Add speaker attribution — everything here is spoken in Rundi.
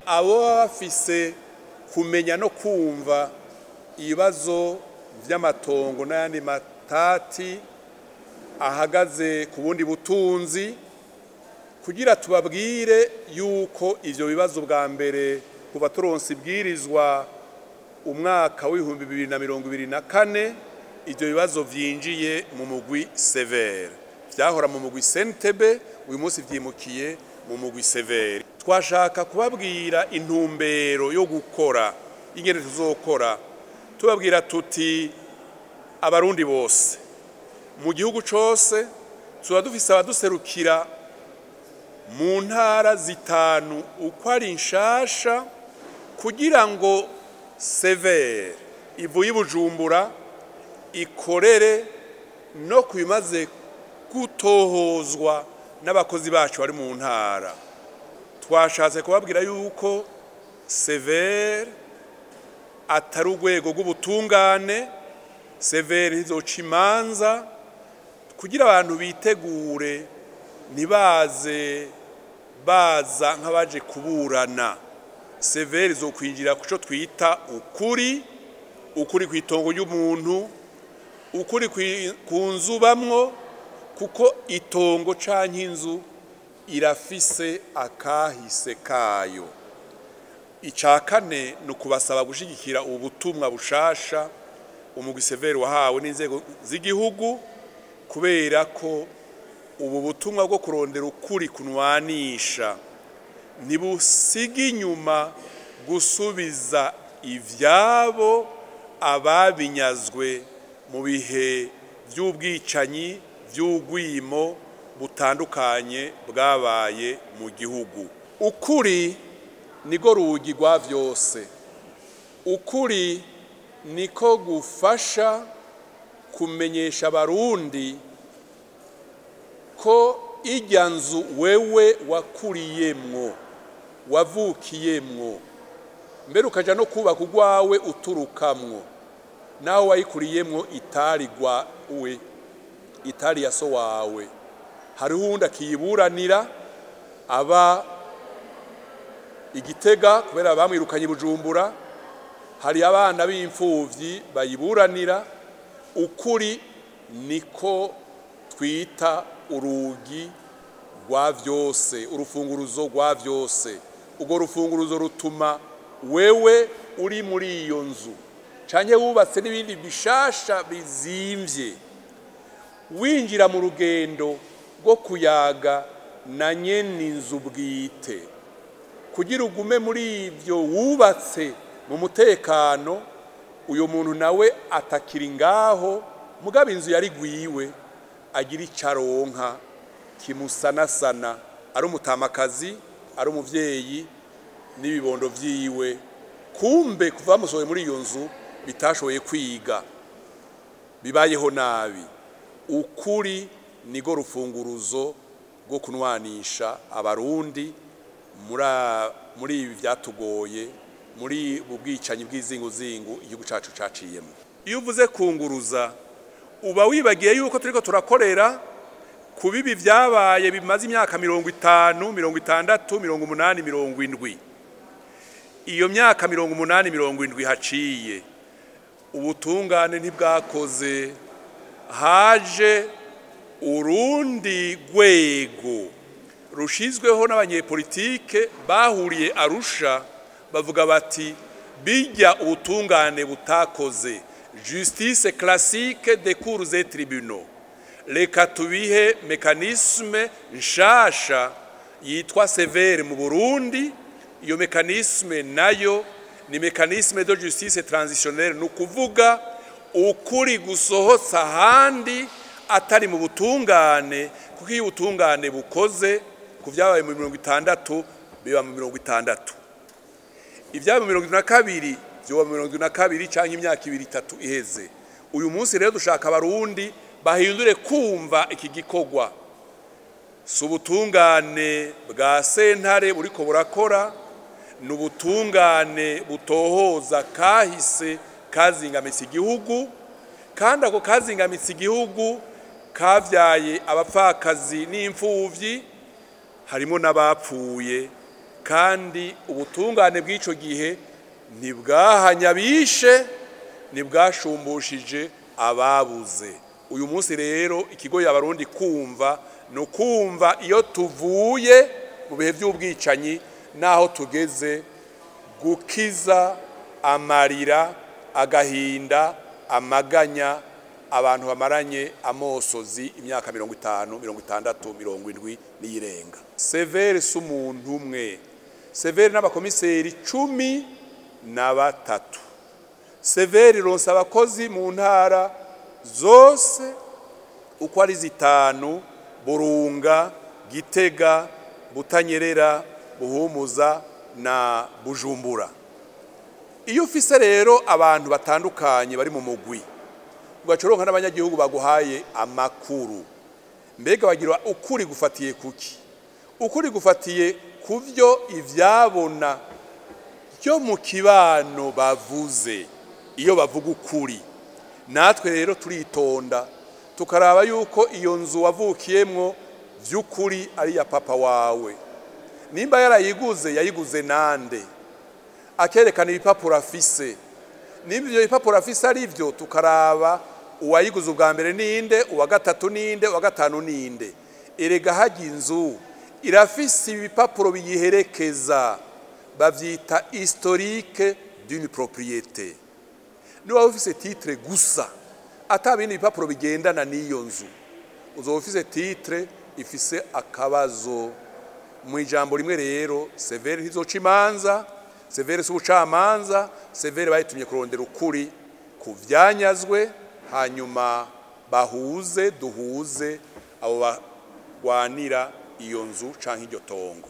Speaker 1: Abo baba bafise kumenya no kumva ibibazo vy'amatongo n'ayandi matati ahagaze ku bundi butunzi, kugira tubabwire yuko ivyo bibazo bwa mbere kuva turonse ibwirizwa umwaka w'2024, ivyo bibazo vyinjiye mu mugwi CVR. Vyahora mu mugwi CNTB, uyu munsi vyimukiye mu mugwi CVR. Twashaka kubabwira intumbero yo gukora, ingene tuzokora, tubabwira tuti abarundi bose mu gihugu cose tuba dufise abaduserukira mu ntara zitanu uko ari nshasha, kugira ngo CVR ivuye i Bujumbura ikorere no kubimaze gutohozwa n'abakozi bacu bari mu ntara. Twashatse kubabwira yuko CVR atari urwego rw'ubutungane, CVR ntizoca imanza, kugira abantu bitegure ntibaze baza nk'abaje kuburana. CVR izokwinjira kuco twita ukuri, ukuri kw'itongo ry'umuntu, ukuri ku nzu bamwo, kuko itongo canke inzu irafise akahise kayo. Ica kane ni ukubasaba gushigikira ubu butumwa bushasha umugwi CVR wahawe n'inzego z'igihugu, kubera ko ubu butumwa bwo kurondera ukuri kunwanisha ntibusiga inyuma gusubiza ivyabo ababinyazwe mu bihe vy'ubwicanyi, vy'ugwimo butandukanye bwabaye mu gihugu. Ukuri niko rugi rwa vyose, ukuri niko gufasha kumenyesha abarundi ko irya nzu wewe wakuriyemwo, wavukiyemwo, mbere ukaja no kubaka urwawe uturukamwo, nawe wayikuriyemwo itari gwawe, itari ya so wawe, hariho uwundi akiyiburanira aba igitega kubera bamwirukanye i Bujumbura, hari abana b'imfuvyi bayiburanira. Ukuri niko twita urugi rwa vyose, urufunguruzo rwa vyose. Urwo rufunguruzo rutuma wewe uri muri iyo nzu canke wubatse n'ibindi bishasha bizimvye, winjira mu rugendo rwo kuyaga na nyene inzu bwite, kugira ugume muri ivyo wubatse mu mutekano. Uyo muntu nawe atakiri ngaho, mugabo inzu yari gwiwe, agira icaronka kimusanasana, ari umutamakazi, ari umuvyeyi n'ibibondo vyiwe, kumbe kuva bamusohoye muri iyo nzu bitashoboye kwiga, bibayeho nabi. Ukuri nigo rufunguruzo rwo kunwanisha abarundi muri ibi vyatugoye, muri ubu bwicanyi bw'izinguzingu igihugu cacu caciyemo. Iyo uvuze kunguruza uba wibagiye yuko turiko turakorera ku bibi vyabaye bimaze imyaka 50, 60, 80, 70. Iyo myaka 80, 70 haciye, ubutungane ntibwakoze, haje urundi rwego rushizweho n'abanyepolitike bahuriye Arusha, bavuga bati bijya ubutungane butakoze, justice classique des cours et tribunaux, reka tubihe mécanisme nshasha yitwa CVR mu Burundi. Iyo mécanisme nayo ni mécanisme de justice transitionnelle, ni ukuvuga ukuri gusohotsa ahandi atari mu butungane, kuko iyo ubutungane bukoze ku vyabaye mu 60 biba mu 60, ibyabaye mu 72 vyoba mu 72 canke imyaka 2, 3 iheze. Uyu munsi rero dushaka abarundi bahindure kumva iki gikorwa si ubutungane bwa sentare buriko burakora, ni ubutungane butohoza kahise kazingamitse igihugu, kandi ako kazingamitse igihugu kavyaye abapfakazi n'imfuvyi, harimo n'abapfuye. Kandi ubutungane bw'ico gihe ntibwahanyabishe, ntibwashumbushije ababuze. Uyu munsi rero ikigo y'Abarundi kumva no kumva iyo tuvuye mu bihe by'ubwicanyi naho tugeze, gukiza amarira, agahinda, amaganya abantu bamaranye amosozi imyaka 50, 60, 70 n'iyirenga. Severe si umuntu umwe, Severe n'abakomiseri 13. Severe ironsa abakozi mu ntara zose uko ari 5: Burunga, Gitega, Butanyerera, Buhumuza na Bujumbura. Iyo ufise rero abantu batandukanye bari mu mugwi, ugacoronka n'abanyagihugu baguhaye amakuru, mbega bagira ukuri gufatiye kuki? Ukuri gufatiye kuvyo ivyabona byo mu kibano bavuze. Iyo bavuga ukuri, natwe rero turitonda tukaraba yuko iyo nzu wavukiyemwo vy'ukuri ari ya papa wawe. Nimba yarayiguze, yayiguze nande? Akerekana ibipapuro afise. Nimba ivyo bipapuro afise ari vyo, tukaraba uwayiguze ubwa mbere ninde, uwa gatatu ninde, uwa gatanu ninde. Erega hajya inzu irafise ibipapuro biyiherekeza, bavyita historique d'une propriété. Niba ufise titre gusa ata bindi bipapuro bigendana n'iyo nzu, uzoba ufise titre ifise akabazo. Mu ijambo rimwe rero, Severe ntizoca imanza, Severe si ubucamanza. Severe bayitumye kurondera ukuri ku vyanyazwe, hanyuma bahuze, duhuze abo bagwanira iyo nzu canke iryo tongo.